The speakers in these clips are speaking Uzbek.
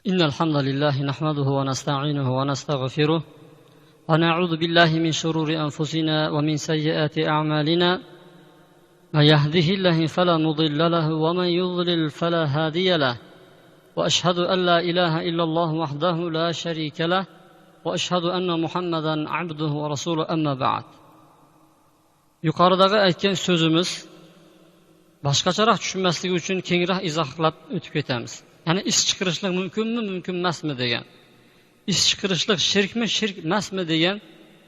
إن الحمد لله نحمده ونستعينه ونستغفره ونعوذ بالله من شرور أنفسنا ومن سيئات أعمالنا من يهده الله فلا مضل له ومن يضلل فلا هادي له وأشهد أن لا إله إلا الله وحده لا شريك له وأشهد أن محمدا عبده ورسوله أما بعد. Yuqoridagi aytgan so'zimiz boshqacharoq tushunmasligi uchun kengroq izohlab o'tib ketamiz. Ya'ni is chiqarishlik mumkinmi, mumkin emasmi degan. Is chiqarishlik shirkmi, shirk emasmi degan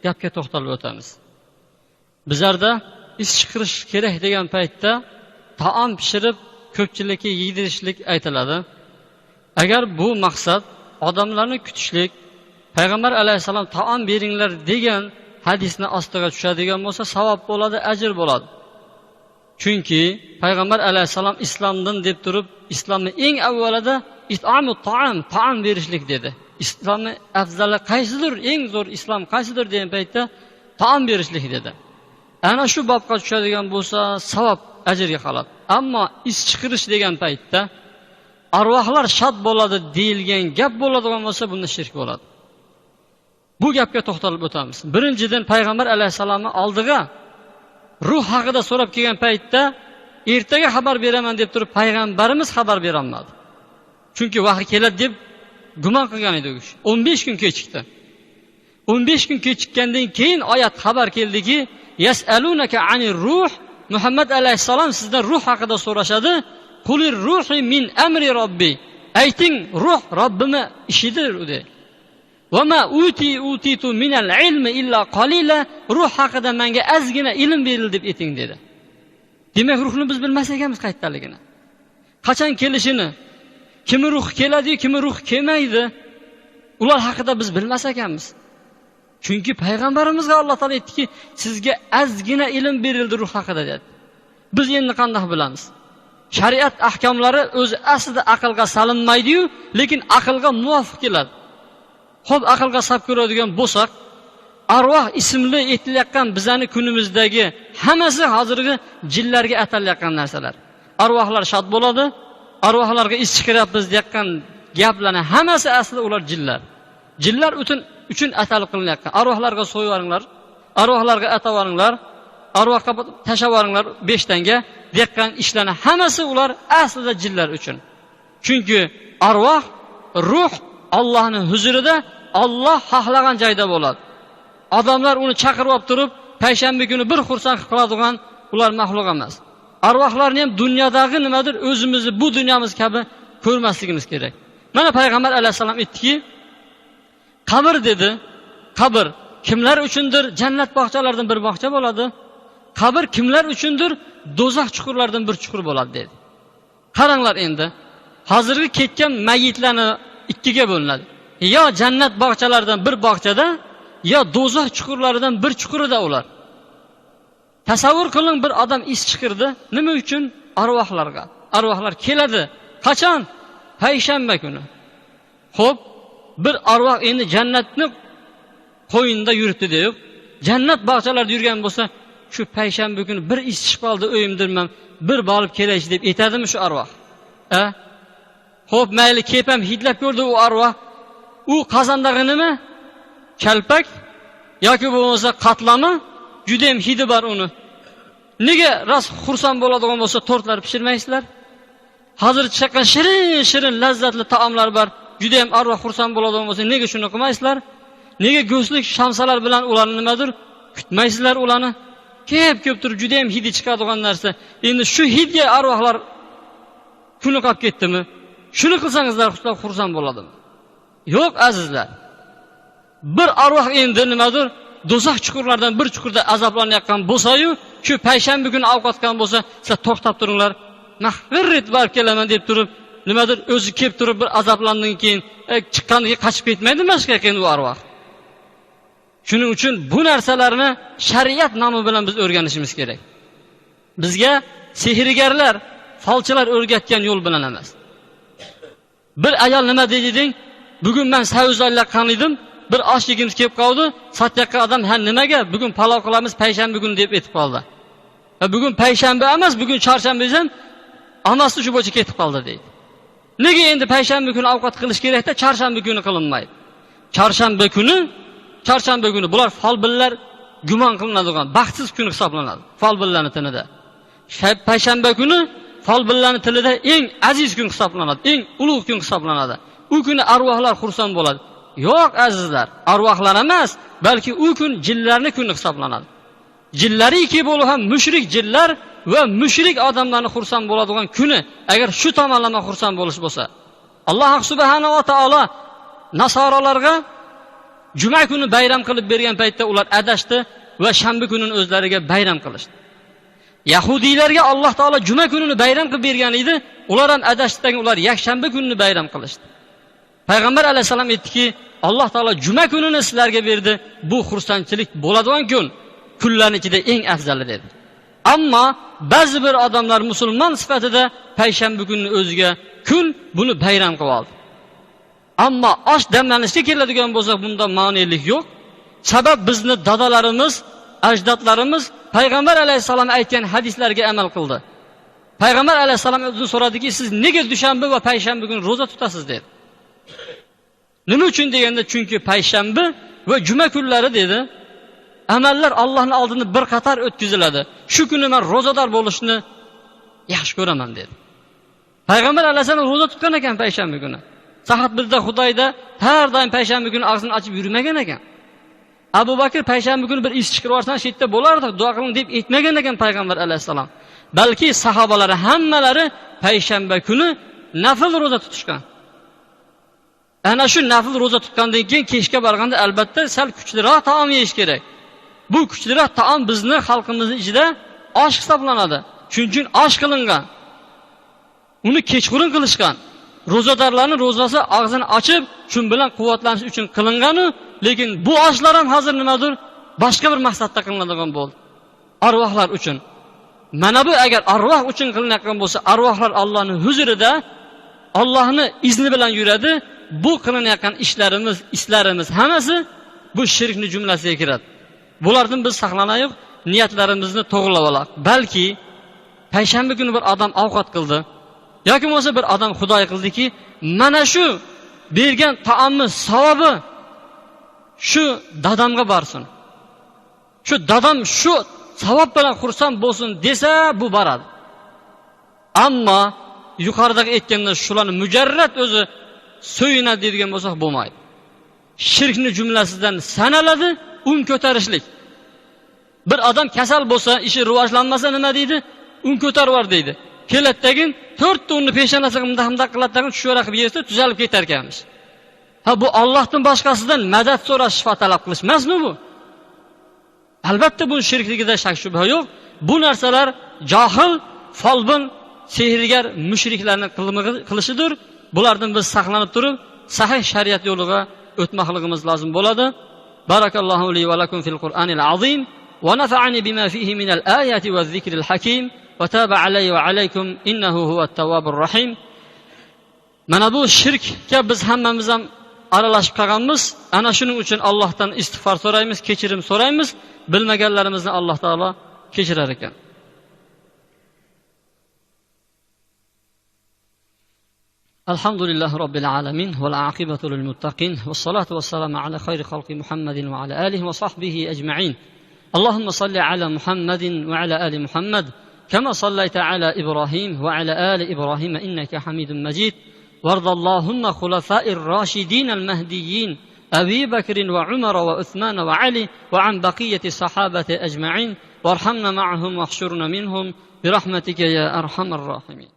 gapga to'xtalib o'tamiz. Bizlarda is chiqarish kerak degan paytda taom pishirib ko'pchilikka yedirishlik aytiladi. Agar bu maqsad odamlarni kutishlik, payg'ambar alayhissalom taom beringlar degan hadisni ostiga tushadigan bo'lsa, savob bo'ladi, ajr bo'ladi. Chunki payg'ambar alayhissalom islomdan deb turib, islomni eng avvalida it'amu ta'am, taom berishlik dedi. Islomni afzali qaysidir, eng zo'r islom qaysidir degan paytda taom berishlik dedi. Ana shu bobga tushadigan bo'lsa, savob ajrga qoladi. Ammo is chiqarish degan paytda arvohlar shod bo'ladi deyilgan gap bo'ladigan bo'lsa, bunda shirk bo'ladi. Bu gapga to'xtalib o'tamiz. Birinchidan payg'ambar alayhissalomning oldiga ruh haqida so'rab kelgan paytda ertaga xabar beraman deb turib payg'ambarimiz xabar bera olmadi. Chunki vahiy keladi deb gumon qilgan edi u kishi. 15 kun kechikdi. 15 kun kechikkandan keyin oyat xabar keldiki, yasalunaka anir ruh, Muhammad alayhissalom sizdan ruh haqida so'rashadi. Qulir ruhi min amri robbi. Ayting, ruh Robbimning ishidir u dedi. Va ma uti utitu minal ilmi illa qalila, ruh haqida menga ozgina ilm berildi deb ayting dedi. Demak, ruhni biz bilmas ekanmiz qayerdaligini. Qachon kelishini, kimi ruh keladi, kimi ruh kelmaydi, ular haqida biz bilmas ekanmiz. Chunki payg'ambarimizga Alloh taolo aytdiki, sizga ozgina ilm berildi ruh haqida dedi. Biz endi qanday bilamiz? Shariat ahkomlari o'zi aslida aqlga salinmaydi-yu, lekin aqlga muvofiq keladi. Xo'p, aqlga sab ko'radigan bo'lsak, arvoh ismli aytilayotgan bizani kunimizdagi hammasi hozirgi jinlarga atalayotgan narsalar. Arvohlar shod bo'ladi, arvohlarga is chiqaryapmiz deyotgan gaplarning hammasi aslida ular jinlar. Jinlar uchun atalib qilinayotgan. Arvohlarga so'yib yuboringlar, arvohlarga atab yuboringlar, arvohga tashlab yuboringlar 5 tanga deyotgan ishlarning hammasi ular aslida jinlar uchun. Chunki arvoh, ruh Allohning huzurida Alloh xohlagan joyda bo'ladi. Odamlar uni chaqirib olib turib, payshanba kuni bir xursand qilib qoladigan ular maxluq emas. Arvohlarni ham dunyodagi nimadir o'zimizni bu dunyomiz kabi ko'rmasligimiz kerak. Mana payg'ambar alayhissalom aytdiki, qabr dedi, qabr kimlar uchundir jannat bog'chalaridan bir bog'cha bo'ladi, qabr kimlar uchundir do'zax chuqurlaridan bir chuqur bo'ladi dedi. Qaranglar endi, hozirgi ketgan mayitlarni ikkiga bo'linadi. Yo jannat bog'chalaridan bir bog'chada, yo do'zax chuqurlaridan bir chuqurida ular. Tasavvur qiling, bir odam is chiqirdi. Nima uchun? Arvohlarga. Arvohlar keladi. Qachon? Payshanba kuni. Xo'p, bir arvoh endi jannatni qo'yinda yuribdi deb, jannat bog'chalarida yurgan bo'lsa, shu payshanba kuni bir is chiqib qoldi uyimdirman, bir borib kelaychi deb aytadimi shu arvoh? A? Xo'p, mayli, kelib ham hidlab ko'rdi u arvoh. U qozondagi nima? Kalpak yoki bo'lmasa qatlama, juda ham hidi bor uni. Nega rost xursand bo'ladigan bo'lsa tortlar pishirmaysizlar? Hozir chiqqan shirin-shirin lazzatli taomlar bor. Juda ham arvoh xursand bo'ladigan bo'lsa nega shuni qilmaysizlar? Nega go'shtlik shamsalar bilan ularni nimadir kutmaysizlar ularni? Kelib turib juda ham hidi chiqadigan narsa. Endi shu hidga arvohlar kuni qolib ketdimi? Shuni qilsangizlar xursand bo'ladimi? Yo'q azizlar. Bir arvoh endi nimadir do'zax chuqurlaridan bir chuqurda azoblanayotgan bo'lsa-yu, shu payshanba kuni ovqat qilgan bo'lsa, sizlar to'xtab turinglar, mahvirrit borib kelaman deb turib, nimadir o'zi kelib turib bir azoblandan keyin chiqqandan keyin qochib ketmaydimi boshqa endi u arvoh? Shuning uchun bu narsalarni shariat nomi bilan biz o'rganishimiz kerak. Bizga sehrgarlar, folchilar o'rgatgan yo'l bilan emas. Bir ayol nima deding? Bugun men saviz olayotgan edim, bir osh yegimiz kelib qoldi, sotayotgan odam ha nimaga bugun palov qilamiz payshanba kuni deb aytib qoldi. Va bugun payshanba emas, bugun chorshanba desam, onasi shu bo'yicha ketib qoldi deydi. Nega endi payshanba kuni ovqat qilish kerakda, chorshanba kuni qilinmaydi? Chorshanba kuni bular folbinlar gumon qilinadigan baxtsiz kun hisoblanadi folbinlarning tilida. Payshanba kuni folbinlarning tilida eng aziz kun hisoblanadi, eng ulug' kun hisoblanadi. U kuni arvohlar xursand bo'ladi. Yo'q azizlar, arvohlar emas, balki u kun jinlarning kuni hisoblanadi. Jinlariki bo'lib ham mushrik jinlar va mushrik odamlarni xursand bo'ladigan kuni, agar shu tomonlama xursand bo'lish bo'lsa, Alloh subhanahu va taolo nasoralarga juma kuni bayram qilib bergan paytda ular adashdi va shanba kunini o'zlariga bayram qilishdi. Yahudiylarga Alloh taolo juma kunini bayram qilib bergan edi, ular ham adashdi, ular yakshanba kunini bayram qilishdi. Payg'ambar alayhisalom aytdiki, Alloh taolo juma kunini sizlarga berdi, bu xursandchilik bo'ladigan kun, kunlarning ichida eng afzali dedi. Ammo ba'zi bir odamlar musulmon sifatida payshanba kunini o'ziga kun buni bayram qilib oldi. Ammo osh damlanishga keladigan bo'lsa, bunda ma'nolik yo'q. Sabab bizni dadalarimiz, ajdodlarimiz Payg'ambar alayhissalom aytgan hadislarga amal qildi. Payg'ambar alayhissalom o'zidan so'radiki, siz nega dushanba va payshanba kuni ro'za tutasiz dedi. Nima uchun deganda, chunki payshanba va juma kunlari dedi, amallar Allohning oldida bir qator o'tkaziladi. Shu kuni men ro'zador bo'lishni yaxshi ko'raman dedi. Payg'ambar alayhissalom ro'za tutgan ekan payshanba kuni. Soat 1da Xudoyda har doim payshanba kuni og'zini ochib yurmagan ekan. Abu Bakr payshanba kuni bir ish chiqarib yuborsan, shu yerda bo'lardi, duo qiling deb aytmagan ekan Payg'ambar alayhissalom. Balki sahobalari hammalari payshanba kuni nafl ro'za tutishgan. Ana shu nafl ro'za tutgandan keyin kechga borganda albatta sal kuchliroq taom yeyish kerak. Bu kuchliroq taom bizni xalqimizning ichida osh hisoblanadi. Shuning uchun osh qilingan. Uni kechqurun qilishgan. Ro'zadorlarning ro'zasi og'zini ochib, shun bilan quvvatlanish uchun qilinganu, lekin bu oshlar ham hozir nimadir boshqa bir maqsadda qilinadigan bo'ldi. Arvohlar uchun. Mana bu agar arvoh uchun qilinayotgan bo'lsa, arvohlar Allohning huzurida, Allohning izni bilan yuradi. Bu qilinayotgan ishlarimiz, islarimiz hammasi bu shirkning jumlasiga kiradi. Bulardan biz saqlanaylik, niyatlarimizni to'g'rilab olaylik. Balki payshanba kuni bir odam ovqat qildi yoki bo'lmasa bir odam Xudoy qildiki, mana shu bergan taomni savobi shu dadamga borsin. Shu dadam shu savob bilan xursand bo'lsin desa, bu boradi. Ammo yuqoridagi aytganda shularni mujarrad o'zi so'yinadi deydigan bo'lsak bo'lmaydi. Shirkni jumlasidan sanaladi un ko'tarishlik. Bir odam kasal bo'lsa, ishi rivojlanmasa nima deydi? Un ko'tarib yubor deydi. Keladidagin 4 ta unni peshonasiga bunday qiladi, tushira qilib yersa tuzalib ketar ekanmish. Ha, bu Allohdan boshqasidan madad so'rash, shifo talab qilish emasmi bu? Albatta bu shirkligida shak shubha yo'q. Bu narsalar johil, folbin, sehrgar mushriklarning qilishidir. Bulardan biz saqlanib turib, sahih shariat yo'liga o'tmoqligimiz lozim bo'ladi. Barakallohu li va lakum fil Qur'anil azim va nafa'ani bima fihi minal ayati va zikril hakim va taba alayhi va alaykum innahu huvat tawwabur rahim. Mana bu shirkka biz hammamiz ham aralashib qolganmiz. Ana shuning uchun Allohdan istig'for so'raymiz, kechirim so'raymiz. Bilmaganlarimizni Alloh taolo kechirar ekan. Alhamdulillah robbil alamin val aqibatu lil muttaqin vas salatu vassalamu ala xayri xalqi Muhammadin va ala alihi va sahbihi ajma'in. Allohumma salli ala Muhammadin va ala ali Muhammad kama sallayta ala Ibrohim va ala ali Ibrohim innaka Hamidum Majid. وارض اللهم خلفاء الراشدين المهديين أبي بكر وعمر وعثمان وعلي وعن بقية الصحابة أجمعين وارحمنا معهم واحشرنا منهم برحمتك يا أرحم الراحمين.